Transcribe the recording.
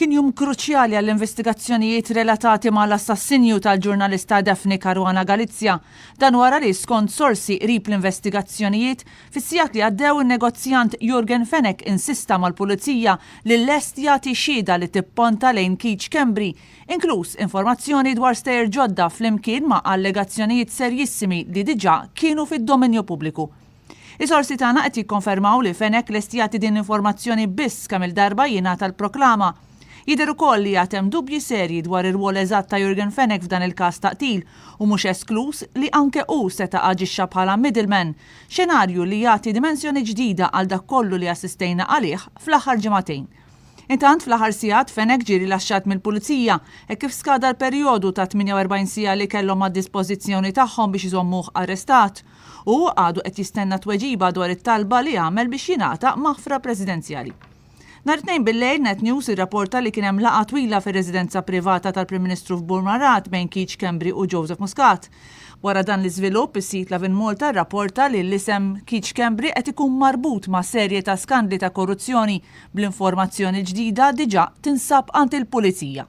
Kien jum kruċjali għall-investigazzjonijiet relatati mal-assassinju tal-ġurnalista Daphne Caruana Galizia. Dan wara li skont sorsi qrib l-investigazzjonijiet, fis-sigħat li għaddew in-negozjant Yorgen Fenech insista mal-Pulizija li lest jagħti xhieda li tipponta lejn Keith Schembri, inkluż informazzjoni dwar stejjer ġodda flimkien ma' allegazzjonijiet serjissimi li diġà kienu fid-dominju pubbliku. Is-sorsi tagħna qed jikkonfermaw li Fenech lest jagħti din l-informazzjoni biss kemm-il darba jingħata l-proklama. Jidher ukoll li għad hemm dubji serji dwar ir-rwol eżatt ta' Yorgen Fenech f'dan il-każ ta' qtil u mhux eskluż li anke hu seta' aġixxa bħala middleman, xenarju li jagħti dimensjoni ġdida għal dak kollu li assistejna għalih fl-aħħar ġimagħtejn. Intant, fl-aħħar sigħat, Fenech ġie rilaxxat mill-Pulizija hekk kif skada l-perjodu ta' 48 siegħa li kellhom għad-dispożizzjoni tagħhom biex iżommuh arrestat. Hu għadu qed jistenna tweġiba dwar it-talba li għamel biex jingħata maħfra presidenzjali. Nhar it-Tnejn bil-lejl, Net News irrapporta li kien hemm laqgħa twila fir-residenza privata tal-Prim Ministru f'Burmarrad bejn Keith Schembri u Joseph Muscat. Wara dan l-iżvilupp, is-sit Lovin Malta rrapporta li l-isem Keith Schembri qed ikun marbut ma' serje ta' skandli ta' korruzzjoni, bl-informazzjoni l-ġdida diġà tinsab għand il-Pulizija.